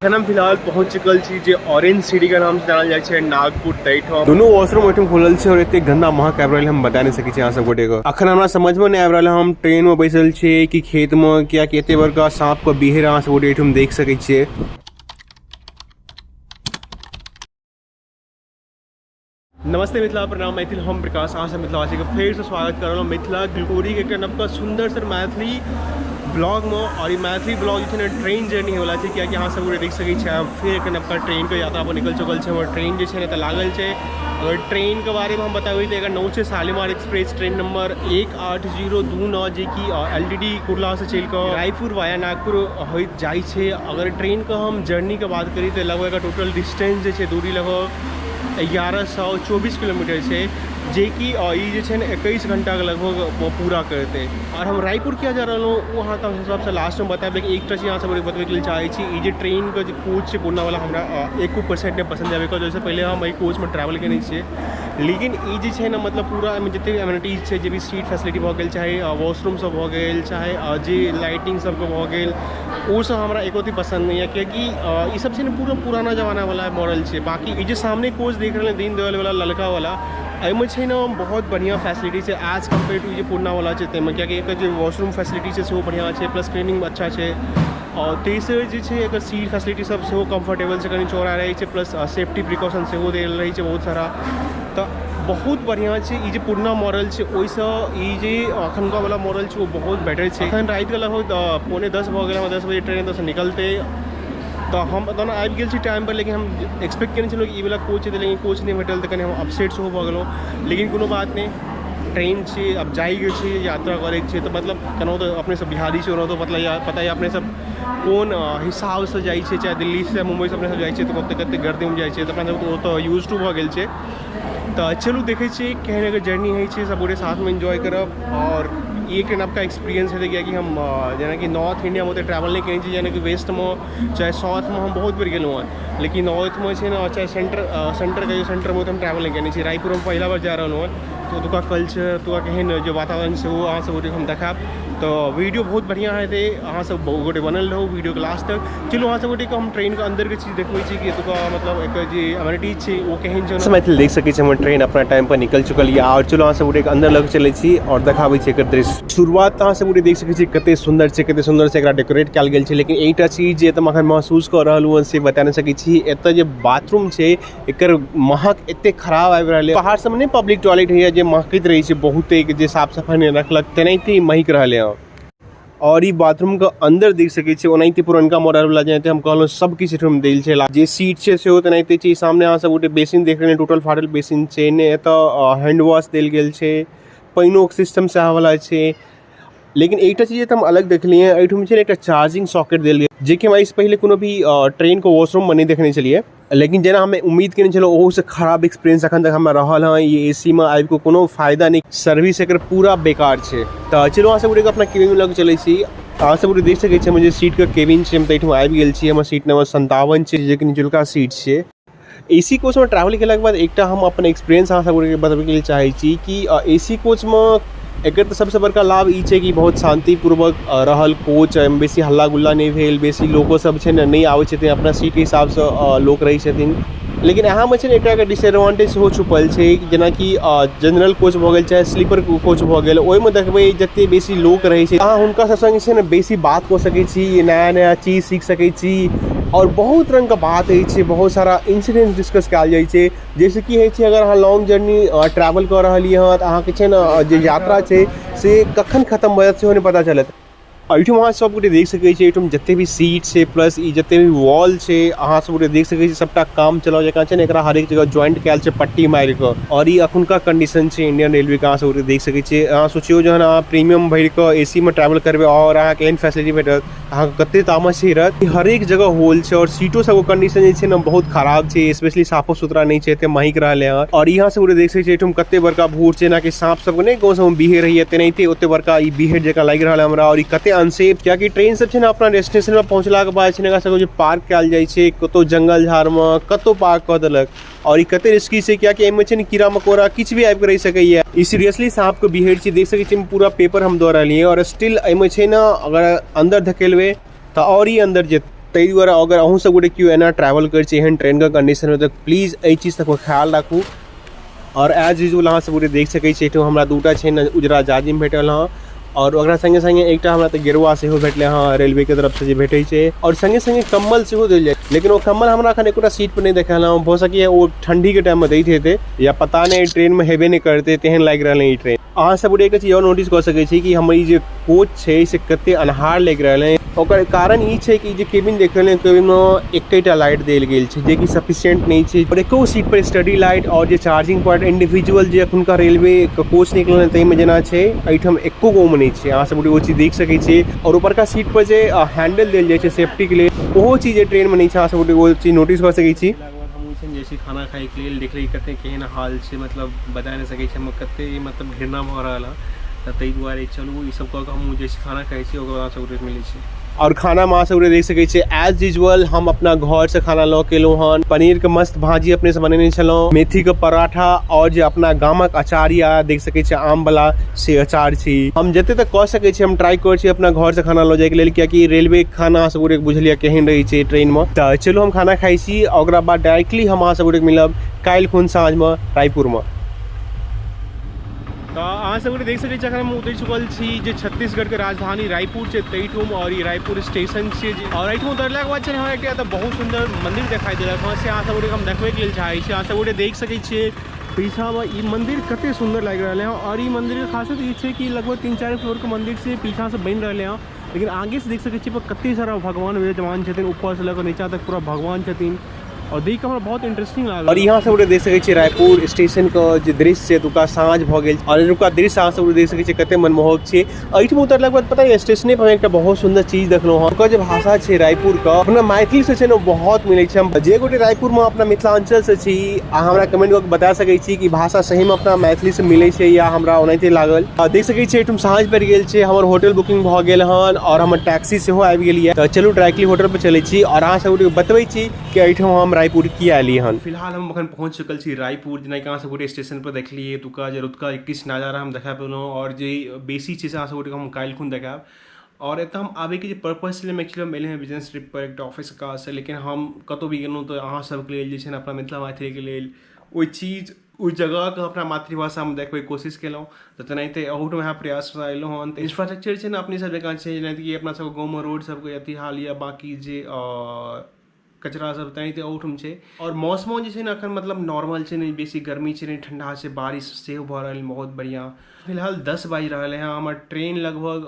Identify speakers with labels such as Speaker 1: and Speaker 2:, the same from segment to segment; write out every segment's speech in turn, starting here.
Speaker 1: अखन हम फिलहाल पहुंच चुकल छी जे ऑरेंज सिटी के नाम से जानल जाइ छै नागपुर तैठाम। दुनू वॉशरूम ओहिठाम खुलल छै और एते गंदा महक आबि रहल हम बता नहि सकै छी अहाँ सब गोटे के। अखन हमरा समझ में नहि आबि रहल हम ट्रेन में बैसल छियै कि खेत में, कियाकि एते बड़का सांप के बिहड़ अहाँ सब गोटे एहिठाम देख सकै छियै। नमस्ते मिथिला, प्रणाम मैथिल, हम प्रकाश अहाँ सब मिथिलावासी के फेर से स्वागत कर रहलहुँ मिथिला ग्लोरी के एकटा नवका सुंदर सर मैथिली ब्लॉग में। और ई मैथिली ब्लॉग जे छै ने ट्रेन जर्नी होवला छै, कियाकि अहाँ सब गोटे देख सकै छियै फेर एकटा नवका ट्रेन के यात्रा पर निकल चुकल छै। हमर ट्रेन जे छै ने एतऽ लागल छै। अगर ट्रेन के बारे में हम बताबी तऽ एकर नाम छै शालीमार एक्सप्रेस, ट्रेन नंबर 18029, जे कि एल टी डी कुर्ला से चलि कऽ रायपुर वाया नागपुर होइत जाइ छै। अगर ट्रेन के हम जर्नी के बात करी तऽ लगभग एकर टोटल डिस्टेंस जे छै दूरी लगभग 1124 किलोमीटर छै, जेकि ई जे छै ने 21 घंटाके लगभग पूरा करतै। आओर हम रायपुर किया जा रहलहुँ ओ अहाँके हम सबसँ लास्टमे बतायब, लेकिन एकटा चीज अहाँ सबके बतबैके लेल चाहै छी, ई जे ट्रेनके जे कोच छै पुरना वाला हमरा एको परसेंट नहि पसन्द आबै। ओहिसँ पहिले हम एहि कोचमे ट्रैवल केने छियै, लेकिन ई जे छै ने मतलब पूरा एहिमे जते भी एमिनिटीज छै, जे भी सीट फैसिलिटी भऽ गेल, चाहे वॉशरूम सब भऽ गेल, चाहे जे लाइटिंग सबके भऽ गेल, ओ सब हमरा एको अथी पसन्द नहि यऽ, कियाकि ई सब छै ने पूरा पुराना जमाना वाला मॉडल छै। बाकी ई जे सामने कोच देख रहल दीन दयाल वाला ललका वाला, एहिमे छै ने बहुत बढ़िआँ फैसिलिटी छै एज कम्पेयर टू जे पुरना वाला छै ताहिमे, कियाकि एकर जे वॉशरूम फैसिलिटी छै सेहो बढ़िआँ छै, प्लस क्लीनिंग अच्छा छै। आओर तेसर जे छै एकर सीट फैसिलिटी सब सेहो कम्फर्टेबल छै, कनि चौड़ा रहै छै, प्लस सेफ्टी प्रिकॉशन सेहो देल रहै छै बहुत सारा, तऽ बहुत बढ़िआँ छै। ई जे पुरना मॉडल छै ओहिसँ ई जे अखनका वाला मॉडल छै ओ बहुत बेटर छै। अखन रातिके लगभग 9:45 भऽ गेल, हमरा 10 बजे ट्रेन एतऽसँ निकलतै, तऽ हम ओना आबि गेल छी टाइमपर, लेकिन हम एक्सपेक्ट केने छलहुँ कि ई वाला कोच हेतै, लेकिन कोच नहि भेटल, तऽ कनि हम अपसेट सेहो भऽ गेलहुँ। लेकिन कोनो बात नहि, ट्रेन छी, आब जाइके छै, यात्रा करैके छै, तऽ मतलब केनाहु तऽ अपने सब बिहारी छी, ओनाहितो मतलब पता यऽ अपने सब कोन हिसाबसँ जाइ छै, चाहे दिल्लीसँ मुम्बईसँ अपने सब जाइ छियै तऽ कते कते गर्दीमे जाइ छियै, तऽ अपना सबके ओतऽ यूज टू भऽ गेल छै। तऽ चलू देखै छियै केहन एकर जर्नी होइ छै, सब गोटे साथमे एन्जॉय करब। आओर ई एकटा नवका एक्सपीरियंस हेतै, कियाकि हम जेनाकि नॉर्थ इंडियामे ओते ट्रैवल नहि केने छी, जेनाकि वेस्टमे चाहे साउथमे हम बहुत बेर गेलहुँ हँ, लेकिन नॉर्थमे छै ने चाहे सेंटर कहियौ, सेंटरमे ओते हम ट्रैवल नहि केने छी। रायपुरमे पहिला बार जा रहलहुँ हँ, तऽ ओतुका कल्चर, ओतुका केहन जे वातावरण छै ओ अहाँ सब गोटेके हम देखायब। तऽ वीडियो बहुत बढ़िआँ हेतै, अहाँ सब बहुत गोटे बनल रहू वीडियोके लास्ट तक। चलू अहाँ सब गोटेके हम ट्रेनके अन्दरके चीज देखबै छी कि एतुका मतलब एकर जे अमेनिटीज छै ओ केहन छै। मैथिल देख सकै छी हमर ट्रेन अपना टाइम पर निकल चुकल यऽ। आओर चलू अहाँ सब गोटेके अंदर लग चलै छी और देखाबै छी एकर दृश्य। शुरुआत तऽ अहाँ सब गोटे देख सकै छी कते सुंदर छै, कते सुंदर से एकरा डेकोरेट कयल गेल छै। लेकिन एकटा चीज जे एतऽ अखन महसूस कऽ रहल हूँ से बता नहि सकै छी। एतऽ जे बाथरूम छै एकर महक एते खराब आबि रहल है। बाहर सबमे नहि पब्लिक टॉयलेट होइए जे महकैत रहै छै बहुते, जे साफ सफाइ नहि रखलक, तेनाहिते महकि रहल है। और ई बाथरूम के अंदर देख सकै छियै ओनाहिते पुरनका मॉडल वाला, जेनाहिते हम कहलहुँ सब किछु एहिठाम देल छै। जे सीट छै सेहो तेनाहिते छै। सामने अहाँ सब गोटे बेसिन देख रहल, टूटल फाटल बेसिन छै ने। एतऽ हैंड वॉश देल गेल छै, पानिओके सिस्टम सएह वाला छै। लेकिन एकटा चीज हम अलग देखलियै, एहिठाम छै ने एकटा चार्जिंग सॉकेट देल गेल, जेकि हम एहिसँ पहिले कोनो भी ट्रेनके वॉशरूममे नहि देखने छलियै। लेकिन जेना हम उम्मीद केने छलहुँ ओहूसँ खराब एक्सपीरियंस अखन तक हमरा रहल हँ। ई ए सी मे आबि कऽ कोनो फायदा नहि, सर्विस एकर पूरा बेकार छै। तऽ चलू अहाँ सब गोटेके अपना केबिन लग चलै छी। अहाँ सब गोटे देख सकै छी हमर जे सीटके केबिन छै, हम तऽ एहिठाम आबि गेल छी। हमर सीट नंबर 57 छै, जेकि निचुलका सीट छै। ए सी कोचमे ट्रैवल केलाके बाद एकटा हम अपन एक्सपीरियंस अहाँ सब गोटेके बतबैके लेल चाहै छी कि ए सी कोचमे एकर तऽ सबसँ बड़का लाभ ई छै कि बहुत शान्तिपूर्वक रहल कोच, एहिमे बेसी हल्ला गुल्ला नहि भेल, बेसी लोको सब छै ने नहि आबै छथिन, अपना सीटके हिसाबसँ लोक रहै छथिन। लेकिन अहाँमे छै ने एकटा डिसएडवांटेज सेहो छुपल छै, जेनाकि जनरल कोच भऽ गेल चाहे स्लीपर कोच भऽ गेल, ओहिमे देखबै जतेक बेसी लोक रहै छै, अहाँ हुनका सब सङ्ग जे छै ने बेसी बात कऽ सकै छी, नया नया चीज सीख सकै छी आओर बहुत रङ्गके बात होइ छै, बहुत सारा इन्सिडेंट डिस्कस कयल जाइ छै। जाहिसँ की होइ छै, अगर अहाँ लॉन्ग जर्नी ट्रैवल कऽ रहलियै हँ तऽ अहाँके छै ने जे यात्रा छै से कखन खतम भऽ जायत सेहो नहि पता चलत। एहिठाम अहाँ सब गोटे देख सकै छी, एहिठाम जते भी सीट छै प्लस ई जते भी वॉल छै, अहाँ सब गोटे देख सकै छी सबटा काम चलाउ जकाँ छै ने, एकरा हरेक जगह ज्वाइंट कयल छै पट्टी मारि कऽ। और ई अखुनका कंडीशन छै इंडियन रेलवे के, अहाँ सब गोटे देख सकै छी। अहाँ सोचियौ जहन अहाँ प्रीमियम भरि कऽ एसी मे ट्रैवल करबै और अहाँके एहन फैसिलिटी भेटत, अहाँके कते तामस रहत। हरेक जगह होल छै और सीटो सब कंडीशन जे छै ने बहुत खराब छै, स्पेशली साफो सुथरा नहि छै, एते महकि रहलै हँ। और यहाँ सब गोटे देख सकै छी एहिठाम कते बड़का भूर छै, जेनाकि साँप सबके नहि गाँव सबमे बिहे रहैया तेनाहिते ओते बड़का ई बिहेड़ जकाँ लागि रहल है हमरा। और ई कते अनसेफ, कियाकि ट्रेन सब छै ने अपना डेस्टिनेशन पर पहुंचला के बाद छै ने एकरा सबके जे पार्क कयल जाइ छै कतौ जंगल झाड़ मे कतौ पार्क कऽ देलक। और ई कते रिस्की छै, कियाकि एहिमे छै ने कीड़ा मकोड़ा किछु भी आबि के रहि सकैया। ई सीरियसली सांप के बिहेड़ छै, देख सकै छी पूरा पेपर हम दऽ रहलियै और स्टिल एहिमे छै ने अगर अंदर धकेलबै तऽ और ही अंदर जेतै। ताहि दुआरे अगर अहूँ सब गोटे केओ एना ट्रैवल करै छी एहन ट्रेनके कंडीशनमे तऽ प्लीज एहि चीज सबके ख्याल राखू। और एज यूजुअल अहाँ सब गोटे देख सकै छी एहिठाम हमरा दूटा छै ने उजरा जाजिम भेटल हँ और ओकरा संगे संगे एकटा हमरा तऽ गेरुआ सेहो भेटलै हँ रेलवे के तरफ से जे भेटै छै और संगे संगे कम्बल सेहो देल जाइ, लेकिन ओ कम्बल हमरा एखन एकोटा सीट पर नहि देखायल हँ। भऽ सकैए ओ ठंडीके टाइममे दैत हेतै या पता नहि ट्रेनमे हेबे नहि करतै, तेहन लागि रहल है ई ट्रेन। अहाँ सब गोटे एकटा चीज और नोटिस कऽ सकै छी कि हमर ई जे कोच छै से कते अन्हार लागि रहल है। ओकर कारण ई छै कि जे केबिन देख रहल है केबिन में एकेटा लाइट देल गेल छै जेकि सफिशिएंट नहीं छै और एको सीट पर स्टडी लाइट और जे चार्जिंग पॉइंट इंडिविजुअल जे अखुनका रेलवे के कोच निकलल है ताहिमे जेना छै एहिठाम एको गो में नहीं छै। अहाँ सब गोटे ओ चीज देख सकै छी। और ऊपरका सीट पर जे हैंडल देल जाइ छै सेफ्टी के लिए ओहो चीज ट्रेन में नहीं छै। अहाँ सब गोटे ओ चीज नोटिस कऽ सकै छी। जैसे खाना खाइके लेल देखली कते केहन हाल छै, मतलब बता नहि सकै छी हम कते मतलब घृणा भऽ रहल है। तऽ ताहि दुआरे चलू ई सब कऽ कऽ हम जैसे खाना खाइ छी ओकर बाद सब गोटे मिलै छी। और खाना में अहाँ सब गोटे देख सकै छियै एज यूजुअल हम अपना घर से खाना लऽ के एलहुँ हन। पनीर के मस्त भाजी अपने से बनेने छलहुँ, मेथी के पराठा और जे अपना गामक अचार या देख सकै छियै आम वाला से अचार छी। हम जते तक कऽ सकै छी हम ट्राई करै छी अपना घर से खाना लऽ जाइके लेल, कियाकि रेलवे के खाना अहाँ सब गोटे बुझलियै केहन रहै छै ट्रेन में। तऽ चलू हम खाना खाइ छी और ओकरा बाद डायरेक्टली हम अहाँ सब गोटे मिलब काल्हि खुन साँझ में रायपुर में। तऽ अहाँ सब गोटे देख सकै छी अखन हम उतरि चुकल छी जे छत्तीसगढ़ के राजधानी रायपुर छै ताहिठाम और ई रायपुर स्टेशन छै जे। और एहिठाम उतरलाके बाद छै हमरा एकटा एतऽ बहुत सुन्दर मंदिर देखाई देलक हँ, से अहाँ सब गोटे हम देखबैके लेल चाहै छी। अहाँ सब गोटे देख सकै छियै पीछामे ई मंदिर कते सुन्दर लागि रहल है। और ई मंदिर के खासियत ई छै कि लगभग 3-4 फ्लोर के मंदिर छै पीछा से बनि रहल है, लेकिन आगे से देख सकै छियै कते सारा भगवान विराजमान छथिन, ऊपर से लऽ कऽ नीचा तक पूरा भगवान छथिन और देख के हमरा बहुत इंटरेस्टिंग लागल। और यहाँ सब देख सकै छियै रायपुर स्टेशन के जे दृश्य छै एतुका साँझ भऽ गेल और एतुका दृश्य अहाँ सब देख सकै छियै कते मनमोहक छै। एहिठाम उतरलाके बाद पता है स्टेशने पर एकटा बहुत सुन्दर चीज देखलहुँ हँ, ओकर जे भाषा छै रायपुर के अपना मैथिली से छै ने बहुत मिलै छै। हम जे गोटे रायपुर में अपना मिथिलांचल से छी अहाँ हमरा कमेंट कऽ के बता सकै छी कि भाषा सही में अपना मैथिली से मिलै छै या हमरा ओनाहिते लागल। देख सकै छियै एहिठाम साँझ पड़ि गेल छै, हमर होटल बुकिंग भऽ गेल हन और हमर टैक्सी सेहो आबि गेल यऽ। तऽ चलू डायरेक्टली होटल पर चलै छी और अहाँ सब गोटे बतबै छी कि एहिठाम हम रायपुर किया एलियै हन। फिलहाल हम अखन पहुँच चुकल छी रायपुर, जेनाकि अहाँ सब गोटे स्टेशन पर देखलियै एतुका जे रतुका किछु नजारा हम देखा पेलहुँ और जे बेसी छै से अहाँ सब गोटेके हम काल्हि खुन देखायब। और एतऽ हम आबैके जे पर्पस छलै एक्चुअली हम एलियै हँ बिजनेस ट्रिप पर एकटा ऑफिसके काजसँ, लेकिन हम कतहु भी गेलहुँ तऽ अहाँ सबके लेल जे छै ने अपना मिथिला मैथिलीके लेल ओहि चीज ओहि जगहके अपना मातृभाषामे देखबैके कोशिश केलहुँ। तऽ तेनाहिते अहूठाम इएह प्रयाससँ एलहुँ हन। तऽ इंफ्रास्ट्रक्चर छै ने अपने सब जकाँ छै, जेनाकि अपना सबके गाँवमे रोड सबके अथी हाल यऽ, बाकी जे कचरा सब तेनाहिते अहूठाम छै। और मौसमो जे छै ने अखन मतलब नॉर्मल छै, नहि बेसी गर्मी छै नहि ठंडा छै, बारिश सेहो भऽ रहल बहुत बढ़िआँ। फिलहाल 10 बाजि रहल है, हमर ट्रेन लगभग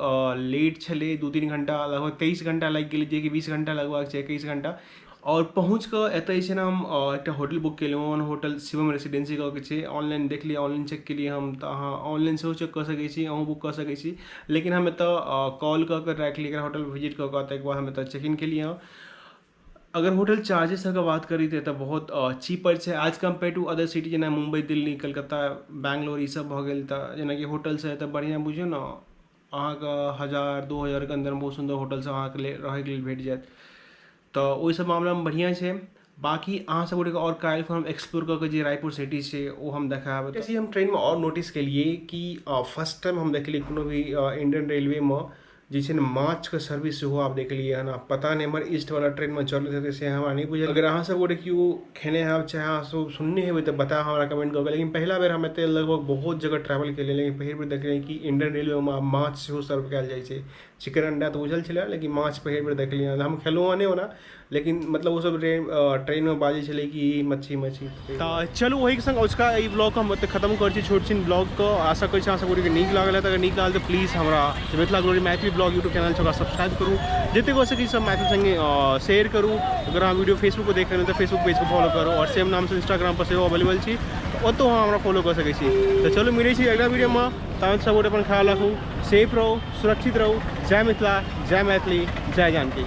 Speaker 1: लेट छलै 2-3 घंटा, लगभग 23 घंटा लागि गेलै, जेकि 20 घंटा लगबाक छै, 21 घंटा। और पहुँच कऽ एतऽ जे छै ने हम एकटा होटल बुक केलहुँ हन, होटल शिवम रेसिडेंसी कऽ के छै। ऑनलाइन देखलियै, ऑनलाइन चेक केलियै हम, तऽ अहाँ ऑनलाइन सेहो चेक कऽ सकै छी, अहूँ बुक कऽ सकै छी, लेकिन हम एतऽ कॉल कऽ कऽ डायरेक्टली एकरा होटल विजिट कऽ कऽ ताहिके बाद हम एतऽ चेक इन केलियै हँ। अगर होटल चार्जेस सबके बात करी तऽ एतऽ बहुत चीपर छै as compare to other city, जेना मुम्बई, दिल्ली, कलकत्ता, बैंगलोर ई सब भऽ गेल। तऽ जेनाकि होटल सब एतऽ बढ़िआँ बुझियौ ने अहाँके 1000-2000 के अन्दरमे बहुत सुन्दर होटल सब अहाँके रहैके लेल भेट जायत, तऽ ओहि सब मामलामे बढ़िआँ छै। बाकी अहाँ सब गोटेके आओर काल्हि हम एक्सप्लोर कऽ के जे रायपुर सिटी छै ओ हम देखायब। जैसे हम ट्रेनमे आओर नोटिस केलियै कि फर्स्ट टाइम हम देखलियै कोनो भी इंडियन रेलवेमे जे छै ने माछके सर्विस सेहो आब देखलियै हन। आब पता नहि हमर ईस्टवला ट्रेनमे चलैत हेतै से हमरा नहि बुझल। अगर अहाँ सब गोटे केओ खेने हैब चाहे अहाँ सब सुनने हेबै तऽ बतायब हमरा कमेंट कऽ के। लेकिन पहिला बेर हम एते लगभग बहुत जगह ट्रैवल केलियै, लेकिन पहिल बेर देखलियै कि इंडियन रेलवेमे आब माछ सेहो सर्व कयल जाइ छै। चिकन अंडा तऽ बुझल छलै, लेकिन माछ पहिल बेर देखलियै हन। हम खेलहुँ हँ नहि ओना, लेकिन मतलब ओ सब ट्रेनमे बाजै छलै कि मच्छी मच्छी। तऽ चलू ओहिके संग अजुका एहि ब्लॉग हम ओतऽ खत्म करै छी, छोट छिन ब्लॉगके। आशा करै छी अहाँ सब गोटेके नीक लागल हैत। अगर नीक लागल तऽ प्लीज हमरा Mithila glory Maithili blog YouTube channel छै ओकरा सब्सक्राइब करू, जतेक हो सकै सब मैथिली संगे शेयर करू। अगर अहाँ वीडियो फेसबुक पर देख रहल तऽ फेसबुक पेजके फॉलो करू और सेम नामसँ इंस्टाग्राम पर सेहो अवेलेबल छी, ओतौ अहाँ हमरा फॉलो कऽ सकै छी। तऽ चलू मिलै छी अगिला वीडियोमे, तहन सब गोटे अपन ख्याल राखू, सेफ रहू, सुरक्षित रहू। जय मिथिला, जय मैथिली, जय जानकी।